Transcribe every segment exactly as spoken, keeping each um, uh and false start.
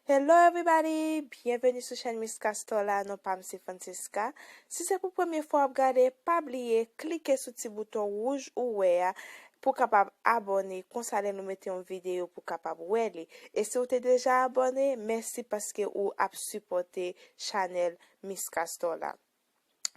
Hello everybody! Byenveni sou chèn Miss Castor la, non pa m se Francisca. Si se pou premye fwa w ap gade, pa bliye klike sou ti bouton wouj ou wè a pou w kapab abòne, konsa lè nou mete yon videyo pou w kapab wè li. E si w te deja abòne, mèsi paske ou ap sipòte chanèl Miss Castor la.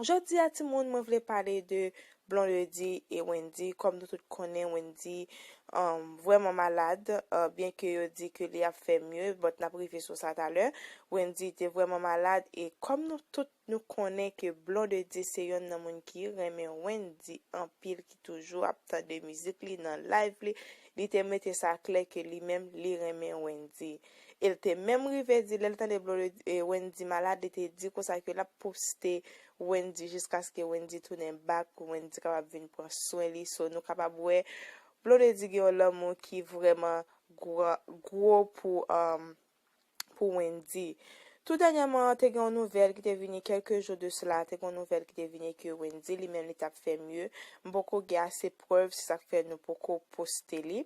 Jodi a, timoun, mwen vle pale de Blondedy e Wendy. Kòm nou tout konnen, Wendy, um, vrèman malad, uh, byen ke yo di ke li ap fè mye, but n ap rive sou sa talè. Wendy te vrèman malad, e kòm nou tout nou konnen ke Blondedy se yonn nan moun ki renmen Wendy anpil, ki toujou ap tande mizik li nan live li, li te mete sa klè ke li menm, li renmen Wendy. E l te menm rive di, lè l tande Blondedy, e, Wendy malad, li te di konsa ke l ap poste Wendy jiskaske Wendy tounen back, pou Wendy kapab vin pran swen li. So, nou kapab wè Blondedy gen yon lanmou ki vrèman gwa-, gwo pou, um, pou Wendy. Tou dènyèman, te gen yon nouvèl ki te vini, kèlke jou de sela, te gen yon nouvèl ki te vini ke Wendy, li menm, li t ap fè mye. M poko gen ase prèv, se sa k fè nou poko poste li.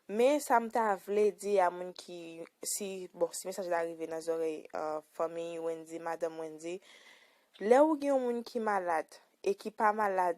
Men sa m ta vle di a moun ki, si, bon, si mesaj la rive nan zòrèy, uh, fanmi Wendy, madanm Wendy, lè ou gen yon moun ki malad e ki pa malad,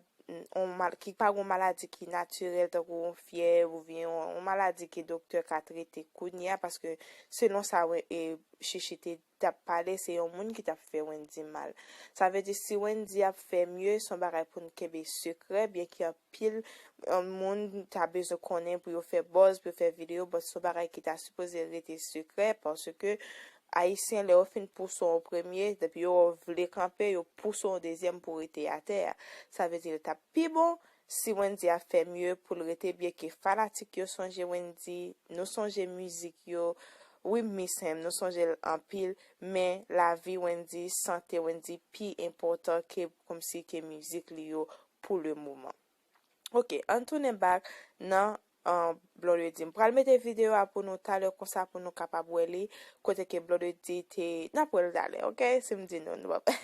on mal, ki pa gen yon maladi ki natirèl, tankou yon fyèv oubyen yon, yon maladi ke doktè ka trete kounye a, paske selon sa, e, Chichi te t ap pale, se yon moun ki t ap fè Wendy mal. Sa vle di, si Wendy ap fè mye, se yon bagay pou n kenbe sekrè, byen ke anpil, eh, moun ta bezwen konnen pou yo fè buzz, pou yo fè videyo, but se yon bagay ki ta sipoze rete sekrè, paske Ayisyen, lè yo fin pouse w an premye, depi yo wè w vle kanpe, yo pouse w an dezyèm pou w rete atè a. Sa vle di, l t ap pi bon si Wendy ap fè mye pou l rete, byen ke fanatik yo sonje Wendy, nou sonje mizik yo, we miss him, nou sonje l anpil, men lavi Wendy, sante Wendy pi enpòtan ke, kòmsi, ke mizik li yo pou le moman. Ok, ann tounen back nan, uh, Blondedy. M pral mete videyo a pou nou talè konsa pou nou kapab wè li, kote ke Blondedy te, n ap wè l talè, ok? Si m di nou, nou pap-,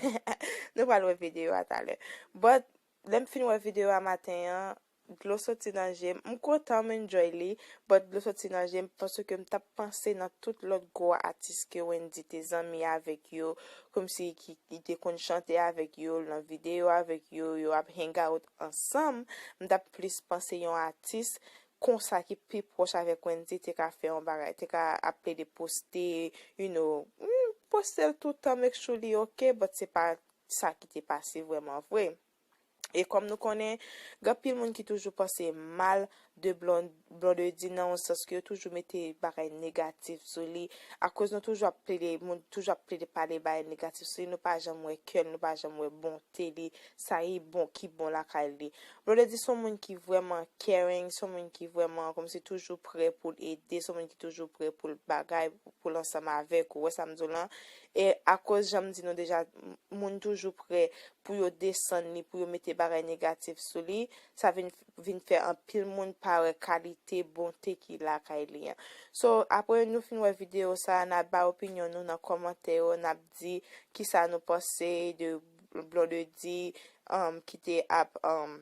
nou pral wè videyo a talè. But, lè m fin wè videyo a maten an, dlo soti nan je m. M kontan, m enjoy li, but dlo soti nan je m paske m t ap panse nan tout lòt gwo atis ke Wendy te zanmi avèk yo, kòmsi ki, ki te konn chante avèk yo, nan videyo avèk yo, yo ap hang out ansanm. M t ap plis panse yon atis konsa ki pi pwòch avèk Wendy te ka fè yon bagay, te ka ap plede poste, you know, mm, poste l tout tan, make sure li ok, but se pa sa ki te pase vrèman vre. E kòm nou konnen, gen anpil moun ki toujou panse mal de Blon-, Blondedy nan yon sans ke yo toujou mete bagay negatif sou li. Akoz nou toujou ap plede, moun toujou ap plede pale bagay negatif sou li, nou pa janm wè kè l, nou pa janm wè bonte li, sa ki bon, ki bon lakay li. Blondedy se yon moun ki vrèman caring, se yon moun ki vrèman kòmsi toujou prè pou l ede, se yon moun ki toujou prè pou l bagay, pou l ansanm avèk ou, wè sa m di w lan. E akoz jan m di nou deja, m-, moun toujou prè pou yo desann li, pou yo mete bagay negatif sou li, sa vin, vin fè anpil moun pa wè kalite bonte ki lakay li an. So, apre nou fin wè videyo sa a, n a bay opinyon nou nan kòmantè yo, n ap di kisa nou panse de Blondedy, um, ki te ap, um,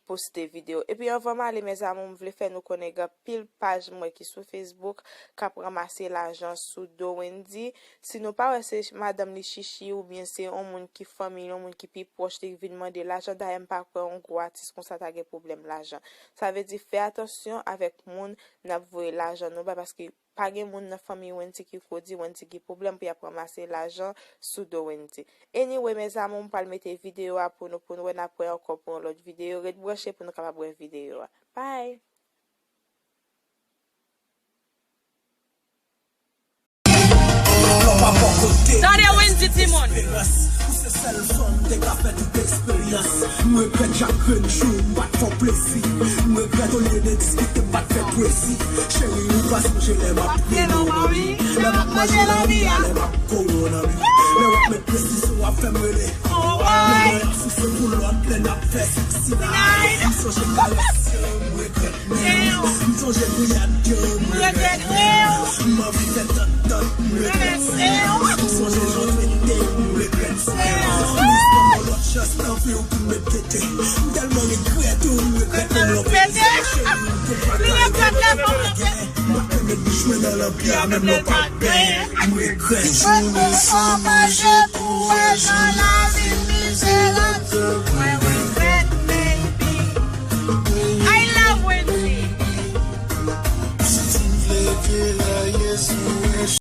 poste videyo. Epi anvan m ale, mes amours, m vle fè nou konnen gen anpil paj m wè ki sou Facebook k ap ranmase lajan sou do Wendy. Si nou pa wè se madanm li Chichi oubyen se yon moun ki fanmi, yon moun ki pi pwòch li vin mande lajan, dayè m pa kwè yon gwo atis konsa ta gen pwoblèm lajan. Sa vle di fè atansyon avèk moun n ap voye lajan nou bay, paske pa gen moun nan fanmi Wendy ki ko di Wendy gen pwoblèm pou y ap ranmase lajan sou do Wendy. Anyway, mes amours, m pral mete videyo a pou nou, pou nou wè, n ap wè ankò pou yon lòt videyo. Ret branche pou nou kapab wè videyo a. Bye! Tande Wendy, timoun. Ou se sèl fanm te ka fè tout eksperyans. M regrèt chak grenn jou m pa t fè w plezi. M regrèt olye de diskite m pa t fè pwezi. Cheri, ou pa sonje lè m ap rele w manmi, lè m ap manje lanbi a, lè m ap kore w nan mi, lè w ap met presizyon w ap fè m rele. Lè mwen ap souse pou lòt, lè n ap fè sexy night. M sonje karès yo, m regrèt men w. M sonje gouyad yo, m regrèt men w. M anvi fè tant tant, m regrèt men w. M sonje jan w trete m, m regrèt men w. Plis nan yon lòt chans nan vi w pou m met tete. M tèlman regrèt ou, m regrèt men w. Cheri, m te pa ka regrèt. M pa t renmen bouch Mwen nan lanpi a menm lè w pa t benyen. M regrèt. Jounen san manje pou wè jan lavi mizerab. Mwen regrèt, baby. I love Wendy. Si m leve raye sou